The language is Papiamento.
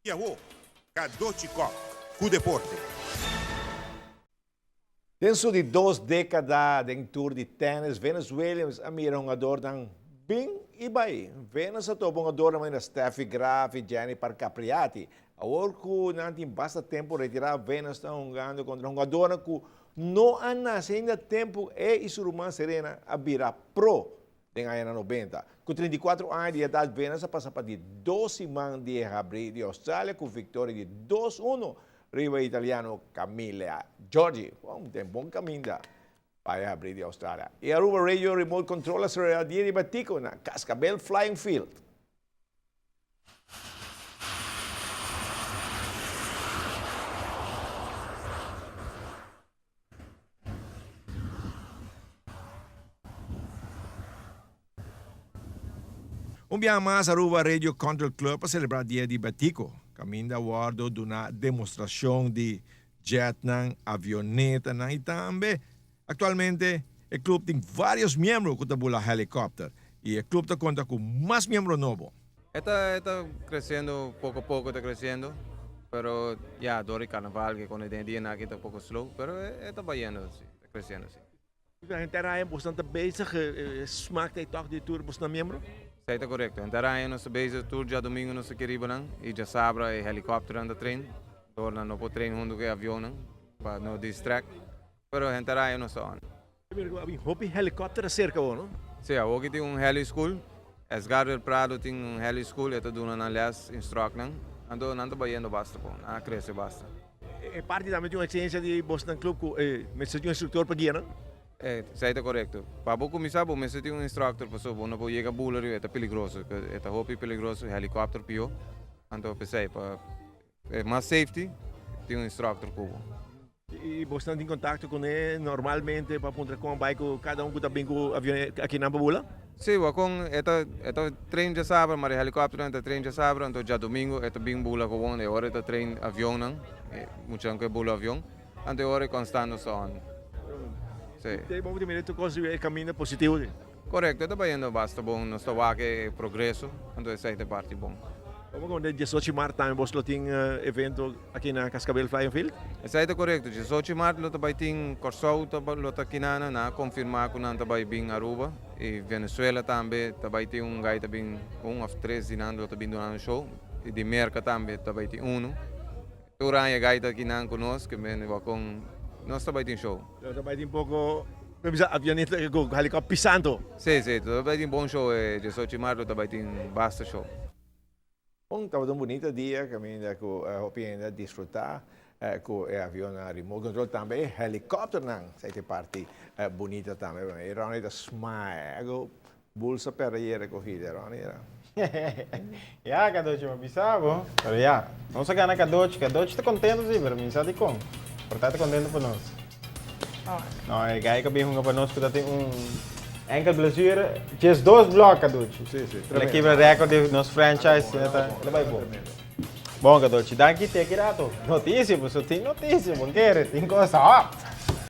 I awo, Cadochi Kock cu deporte. Den su di dos dékada den tur di tènis, Venus Williams a mira hungadornan bin i bai. Venus a topa hungadornan manera Steffi Graf i Jennifer Capriati. Awor ku nan tin basta tempu retirá, Venus ta hungando kontra hungadornan ku no a nase ainda tempu e i su ruman Serena a bira pro Den añanan nobenta, ku 34 aña di edat Venus a pasa pa di dos siman di e habrí di Australia ku viktoria di dos uno riba e italiano Camilla Giorgi. Bon, den bon kaminda pa e habrí di Australia. E Aruba Radio Remote Control a sera dia di batico na Cascabel Flying Field. Un biaha mas Aruba Radio Control Club a celebra Dia di Betico, caminda a wordo duna demostracion di jetnan, avionetanan y tambe actualmente e club tin varios miembro cu ta bula helicopter y e club ta conta cu mas miembro nobo. E ta e ta creciendo poco poco ta creciendo pero ya door di carnaval ke cuando den e dianan aki ta poco slow pero e ta bayendo si ta creciendo si. Henter aña bosnan ta bezig e smaak ta e tok di tur bosnan miembro? Esei ta corecto henter aña nos ta bezig tur djadomingo nos ta keriba nan y djasabra e helicopternan ta train door nan no por train hunto cu e avionnan pa no distract pero henter aña nos ta on. Hopi helicopter a cerca bo, no? Sí, awoki tin un heli school. Esgar del Prado tin un heli school, e ta duna nan les, instruct nan. Anto nan ta bayendo basta bon, nan a crece basta. E parti tambe tin un exigencia di bosnan club cu e mester tin un instructor pa guia nan? Esey ta corecto. Pa bo cuminsa bo mester tin un instructor pasobra bo no por yega bula riba, e ta peligroso, e ta hopi peligroso, helicopter pio. Anto p'esey pa mas safety tin un instructor cu bo. I bosnan tin kontakto kuné normalmente pa puntra kon a bai ku kada un ku ta bin ku avion akinan pa bula? Sí, wak-kon e ta e ta train djasabra, mara e helikòpternan ta train djasabra, anto djadumingu e ta bin bula gewoon, e ora e ta train avionnan, e muchanan ku e bula avion, anto e ora e konstant nos ta on. Sí. Te bo ta mira tur kos riba e kaminda positivo di? Korekto, e ta bayendo basta bon, nos ta wak e progreso, anto esei ta e parti bon. Como con den diesocho di mart tambe bos lo tin evento aki na Cascabel Flying Field? Esei ta korekto, diesocho di mart lo ta bai tin Kòrsou ta lo ta kinana, nan a konfirmá ku nan ta bai bin Aruba i Venezuela tambe ta bai tin un gai ta bin un òf tres di nan lo ta bin duna un show i di Merka tambe ta bai tin unu. Tur aña gai ta kinan ku nos ke men wak kon nos ta bai tin show. Lo ta bai tin poko mi bisa avioneta ku helikòpter pisando. Sí, sí, lo ta bai tin bon show e diesocho di mart lo ta bai tin basta show. Bon, tabata un bunita dia kaminda ku hopi hende a disfrutá ku e avionnan remote control, tambe e helikòpternan, esei ta e parti bunita tambe. E Ronnie ta smile, algu bulsa pèrdè yera kogida, Ronnie era. Ya, Kadochi, mi a bisa bo. Pero ya, nos a gana Kadochi. Kadochi ta kontento si, pero mi sa dikon. Por ta ta kontento pa nos. No, e guy ku a bin hunga pa nos ku ta tin un enkel blessure, 12 blok Kadochi. Sí, sí, El a kibra record di nos franchise, asina ta, el a bai bon. Bon Kadochi, danki te aki rato. Noticia, pasobra tin noticia, bo kere, tin cosa hot.